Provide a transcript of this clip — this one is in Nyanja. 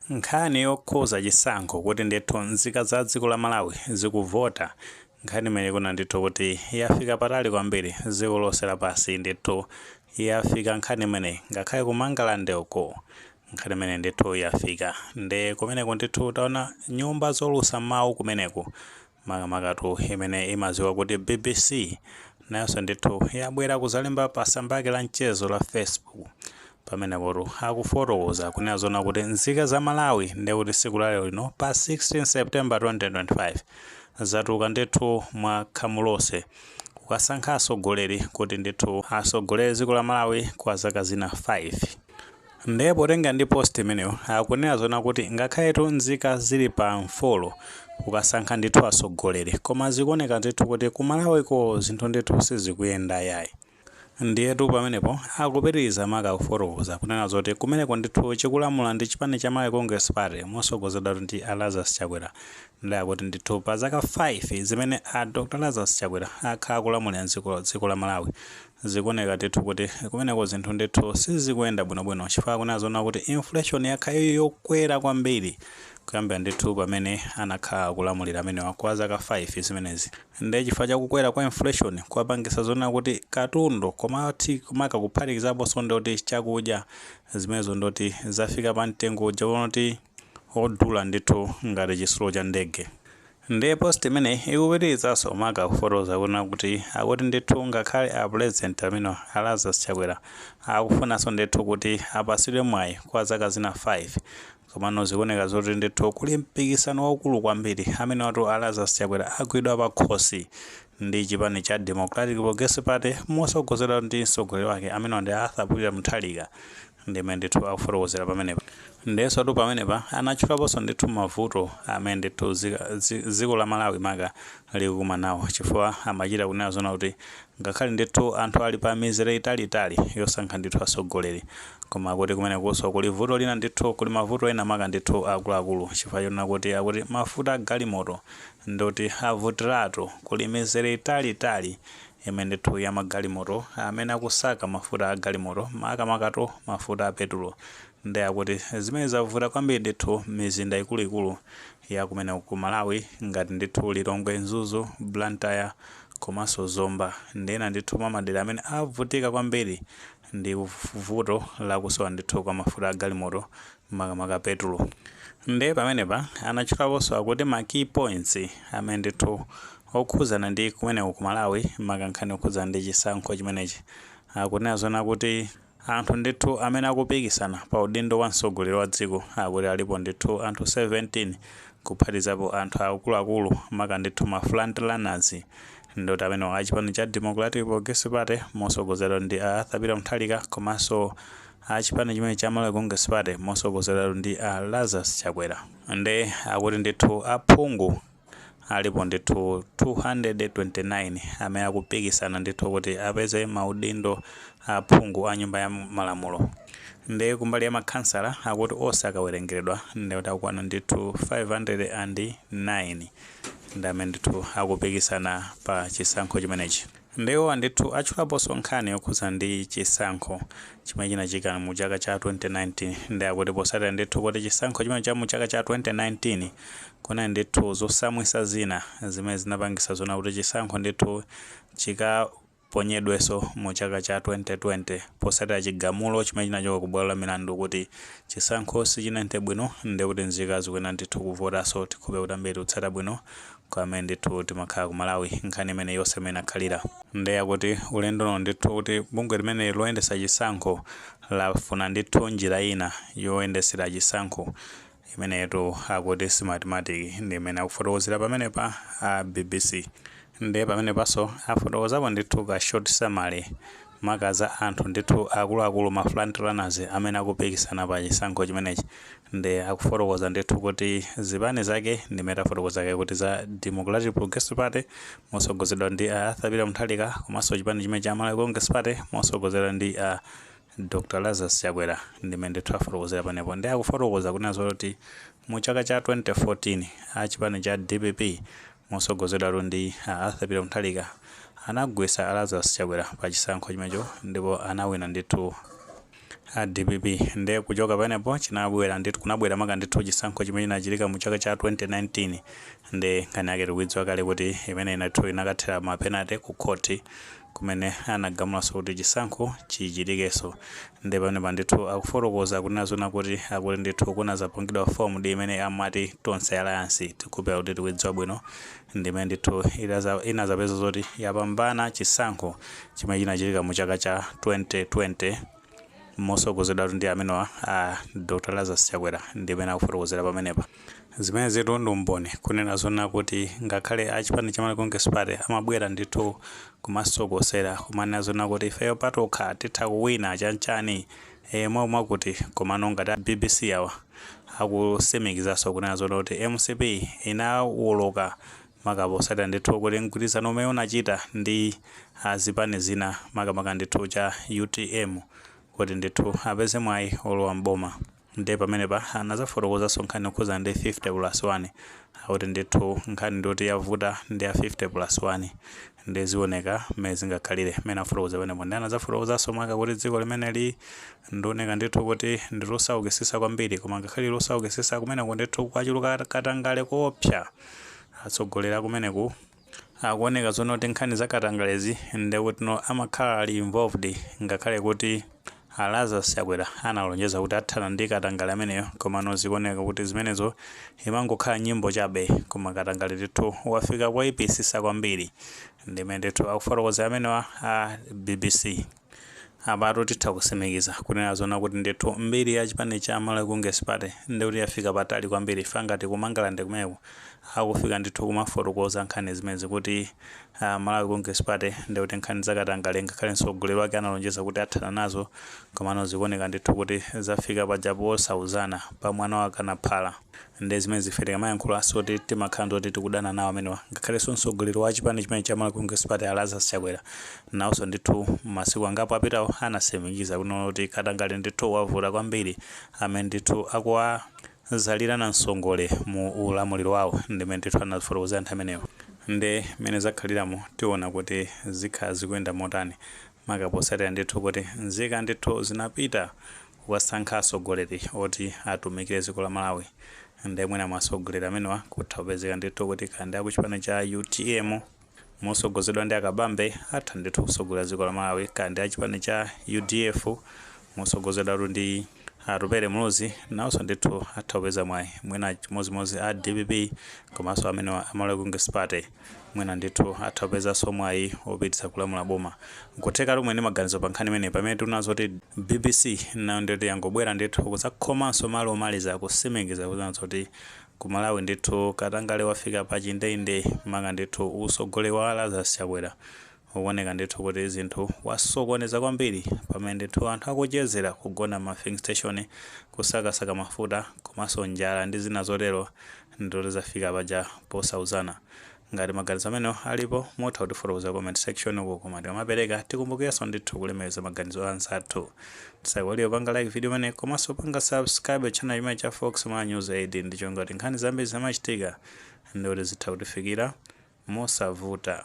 Nkhani yokhuza chisankho, kuti ndithu nzika za dziko la Malawi zikuvota, nkhani imene kuna ndithu kuti yafika patali kwambiri. Dziko lonse lapansi ndithu yafika nkhani imeneyi, ngakhale ku Mangalande uko nkhani imene ndithu yafika. Ndi kumeneko ndithu taona nyumba zolusa mawu kumeneko, makamakatu imene imaziwa kuti BBC nayonso ndithu yabwera kuzalemba pa tsamba lake la mchezo la Facebook. Pamenepotu akufotokoza kunena zona kuti nzika za Malawi, ndekuti tsiku la lero lino pa 16 September 2025, zatuluka ndithu mwa khamu lonse kukasankha atsogoleri kuti ndithu asogolere dziko la Malawi kwa zaka zina 5. Ndiye potenga ndi post imeneyo, akunena zona kuti ngakhaletu nzika zili pa mfolo kukasankha ndithu atsogoleri, koma zikuoneka ndithu kuti ku Malawiko zinthu ndithu sizikuyenda yayi. Ndiyetu pamenepo akupitiriza maka kufotokoza kunena zoti kumeneko ndithu chikulamula ndi chipani cha Malawi Congress Party mosogozedwa ndi a Lazarus Chakwera. Ndi akuti ndithu pa zaka 5 zimene a Dr Lazarus Chakwera akhala akulamulira dziko la Malawi, zikuoneka ndithu kuti kumeneko zinthu ndithu sizikuyenda bwinobwino, chifukwa kunena zona kuti inflation yakhala yokwera kwambiri kuyambira ndithu pamene anakhala kulamulira amenewa kwa zaka 5 zimenezi. Ndiye chifukwa chakukwera kwa inflation kwapangisa zona kuti katundu, komati kumaka kuphatikizaponso ndoti chakudya, zimenezo ndoti zafika pa mtengo uja unoti odula ndithu ngati chitsulo cha ndege. Ndiye post imene ikupitirizanso maka kufotokoza kunena kuti akuti ndithu ngakhale a president amene a Lazarus Chakwera akufunanso ndithu kuti apasidwe mwayi kwa zaka zina 5, komano zikuoneka zoti ndithu kuli mpikisano waukulu kwambiri amene watu a Lazarus Chakwera agwidwa pa khosi ndi chipani cha Democratic Progressive Party mosogozedwa ndi mtsogoleri wake amene ndi Arthur Peter Mutharika. Ndimene ndithu akufotokozera pamenepa. Ndiyenso tu pamenepa anatchulaponso ndithu mavuto amene ndithu dziko la Malawi maka likukumana nawo, chifukwa amachita kunena zona kuti ngakhale ndithu anthu ali pa mizere italiitali yosankha ndithu atsogoleri, koma kuti kumenekonso kuli vuto lina ndithu, kuli mavuto ena maka ndithu akuluakulu, chifukwa chonena kuti akuti mafuta a galimoto ndoti avutiratu. Kuli mizere italiitali imene ndithu ya magalimoto amene akusaka mafuta a galimoto, makamakatu mafuta a petulo. Ndi akuti zimene zavuta kwambiri ndithu mizinda ikuluikulu ya kumene ku Malawi, ngati ndithu Lilongwe, Mzuzu, Blantyre komanso Zomba, ndi ena ndithu mwa madera amene avutika kwambiri ndi vuto lakusowa ndithu kwa mafuta a galimoto, makamaka petulo. Ndiye pamenepa anatchulaponso akuti ma key points amene ndithu okhuzana ndi kumeneko ku Malawi, makankhani okhudzana ndi chisankho chimenechi. Akunena zona kuti anthu ndithu amene akupikisana pa udindo wa mtsogoleri wa dziko akuti alipo ndithu anthu 17, kuphatizapo anthu akuluakulu, maka ndithu ma front runners, ndoti amene achipani cha Democratic Progressive Party mosogozedwa ndi a Arthur Peter Mutharika, komanso achipani chimene cha Malawi Congress Party mosogozedwa ndi a Lazarus Chakwera. Ndi akuti ndithu aphungu alipo ndithu 229 amene akupikisana ndithu kuti apeze maudindo aphungu a nyumba ya malamulo. Ndi kumbali ya makhansala, akuti onse akawerengeredwa ndikuti akukwana ndithu 509, ndi amene ndithu akupikisana pa chisankho chimenechi. Ndiwo ndithu atchulaponso nkhani yokhudza ndi chisankho chimene chinachitika mu chaka cha 2019. Ndi akuti posatira ndithu kuti chisankho chimene cha mu chaka cha 2019 kunali ndithu zosamwisa zina zimene zinapangisa zona kuti chisankho ndithu chikaponyedwenso mu chaka cha 2020, posatira chigamulo chimene chinachoka ku bwalo la milandu kuti chisankho sichinayende bwino, ndi kuti nzika zikuyenera ndithu kuvotanso. Tikhope kuti ambiri tikutsata bwino kwamene ndithu timakhala ku Malawi nkhani imene yonse imene akhalira. Ndi akuti ulendo ndithu kuti bungwe limene loyendesa chisankho lafuna ndithu njira ina yoyendesera chisankho imenetu akuti Smartmatic, ndi imene akufotokozera pamenepa a BBC. Ndiye pamenepanso afotokozapo ndithu ka short summary maka za anthu ndithu akuluakulu, ma front runners amene akupikisana pa chisankho chimenechi. Ndi akufotokoza ndithu kuti zipani zake ndimene afotokoza kuti za Democratic Progressive Party mosogozedwa ndi a Arthur Peter Mutharika, komanso chipani chimene cha Malawi Congress Party mosogozedwa ndi a Dr Lazarus Chakwera, ndimene ndithu afotokozera panepo. Ndi akufotokoza kunena zoti mu chaka cha 2014 a chipani cha DPP mosogozedwa ndi a Arthur Peter Mutharika anagwetsa a Lazarus Chakwera pa chisankho chimenecho, ndipo anawina ndithu. A DPP. Ndiye kuchoka pamenepo chinabwera ndithu, kunabwera maka ndithu chisankho chimene chinachitika mu chaka cha 2019. Ndi nkhani yake tikuidziwa kale kuti imene inathu inakathera ma penalty ku khoti, kumene anagamulanso kuti chisankho chichitikenso. Ndi pamenepa ndithu akufotokoza kunena zona kuti akuti ndithu kunazapangidwa form ndi imene amati Tonse Alliance, tikupera kuti tikuidziwa bwino, ndimene ndithu inazapeza zoti yapambana chisankho chimene chinachitika mu chaka cha 2020, mosogozedwa ndi amenewa a Dr Lazarus Chakwera. Ndimene akufotokozera pamenepa. Zimene zitu ndi umboni kunena zona kuti ngakhale achipani cha Malawi Congress Party amabwera ndithu kumasokosera, kumanena zona kuti ifeyo patokha titha kuwina chanchani, mwakuti, komano ngati a BBC awa akusimikizanso kunena zona kuti MCP inawoloka makaposatira ndithu kuti mgwirizano umene unachita ndi azipani zina, makamaka ndithu cha UTM, kuti ndithu apeze mwayi olowa mboma. Ndiye pamenepa anazafotokozanso nkhani yokhuza ndi 50 plus 1, akuti ndithu nkhani ndoti yavuta ndi ya 50 plus 1, ndi zioneka mmene zingakhalire mmene afotokoza pamenepo. Ndi anazafotokozanso maka kuti dziko limeneli ndioneka ndithu kuti ndi losaukitsitsa kwambiri, koma ngakhale losaukitsitsa, kumeneko ndithu kwachuluka katangale koopsa. Atsogoleri akumeneku akuoneka zono kuti nkhani za katangalezi ndekuti no amakhala ali involved, ngakhale kuti Lazarus Chakwera analonjeza kuti athana ndi katangale ameneyo, komano zikuoneka kuti zimenezo imangokhala nyimbo chabe, koma katangale ndithu wafika poyipisisa kwambiri. Ndimene ndithu akufotokoza amenewa a BBC. Apatu titha kusimikiza kunena zona kuti ndithu mbiri ya chipani cha Malawi Congress Party ndikuti yafika patali kwambiri. Ife ngati kumangalande kumeneko akufika ndithu kumafotokoza nkhani zimenezi kuti Malawi Congress Party ndikuti nkhani zakatangale, ngakhale mtsogoleri wake analonjeza kuti athana nazo, komano zikuoneka ndithu kuti zafika pajapo osauzana pa mwana wake anaphala. Ndi zimene zife tikamayankhulaso kuti timakhala ndoti tikudana nawo amenewa, ngakhalenso mtsogoleri wa chipani chimene cha Malawi Congress Party, Lazarus Chakwera, nawonso ndithu masiku angapo apitawo anasimikiza kuno kuti katangale ndithu wavuta kwambiri, amene ndithu akuwazalirana msongole mu ulamuliro wawo. Ndimene ndithu anafotokozera anthu amenewo. Ndi mmene zakhaliramo, tiona kuti zikhala zikuyenda motani, makaposatira ndithu kuti nzika ndithu zinapita kukasankha atsogoleri oti atumikire dziko la Malawi. Ndi mwina mwa amenewa kutha kupezeka ndithu kuti kandi akuchipani cha UTM mosogozedwa ndi Akabambe atha ndithu kusogolera dziko la Malawi, kandi achipani cha UDF mosogozedwa ndi Atupele Muluzi nawonso ndithu atha kupeza mwayi, mwina chimodzimodzi a DPP, komanso amene a Malawi Congress Party mwina ndithu atha kupezanso mwayi wopititsa kulamula boma. Nkutheka lomwe ndi maganizo pa nkhani imeneyi, pamene tikunazo kuti BBC nayo ndithu yangobwera ndithu kudzakhomanso malo omaliza kusimikiza kunazo kuti ku Malawi ndithu katangale wafika pa chindende, maka ndithu usogoleri wa Lazarus Chakwera ukuoneka ndithu kuti zinthu wasokoneza kwambiri, pamene ndithu anthu akuchezera kugona ma filling station kusakasaka mafuta, komanso njala ndi zina zotero, ndithu zafika paja posauzana. Ngati maganizo amenewo alipo, mutha kutifotokoza comment section uko. Koma tikamapereka, tikumbukirenso ndithu kulemekeza maganizo a anzathu. Tisaiwalire panga like video imene, komanso panga subscribe channel imene cha Fox Ma News 8, ndicho ngati nkhani zambiri zimachitika ndikuti zitha kutifikira mosavuta.